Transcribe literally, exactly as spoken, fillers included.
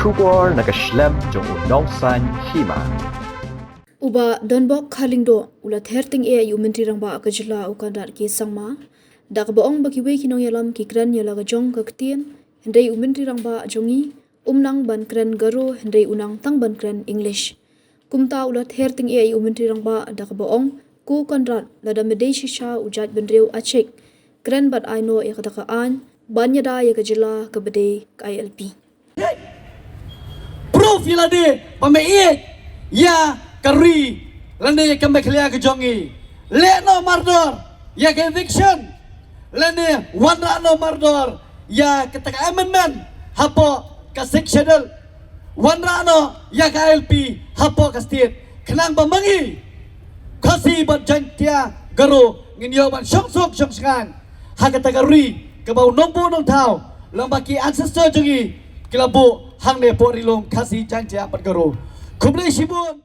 Khubor na ka shlem jong u Nongsaiñ Hima. U Bah Donbok Kharlyngdoh u la ther tyngeh ïa u Myntri Rangbah ka jylla u Conrad K Sangma da kaba ong ba kiwei ki nongïalam ki kren ïa la ka jong ka ktien, hynrei u Myntri Rangbah jong ngi um nang ban kren Garo hynrei u nang tang ban kren English. Kumta u la ther tyngeh ïa u Myntri Rangbah da kaba ong ko Conrad, lada me dei shisha u jaitbynriew, a check, kren bad ai noh ïa kata ka aiñ ban ïada ïa ka jylla kaba dei ka I L P. Proof ïa lade ba me ïeit ïa ka ri lane ïa ka Meghalaya ka jong ngi. Leh noh mardor ïa ka eviction lane wanrah noh mardor ïa kata ka amendment hapoh ka Sixth Schedule. Wanrah noh ïa ka I L P hapoh ka state, khnang ba ma ngi Khasi bad Jaiñtia Garo ngin ïoh ban shong suk shong shngaiñ ha kata ka ri kaba u nongbuh nongthaw lem bad ki ancestor jong ngi ki la buh hangne hapoh Ri Lum Khasi Jaiñtia bad Garo. Khublei shibun.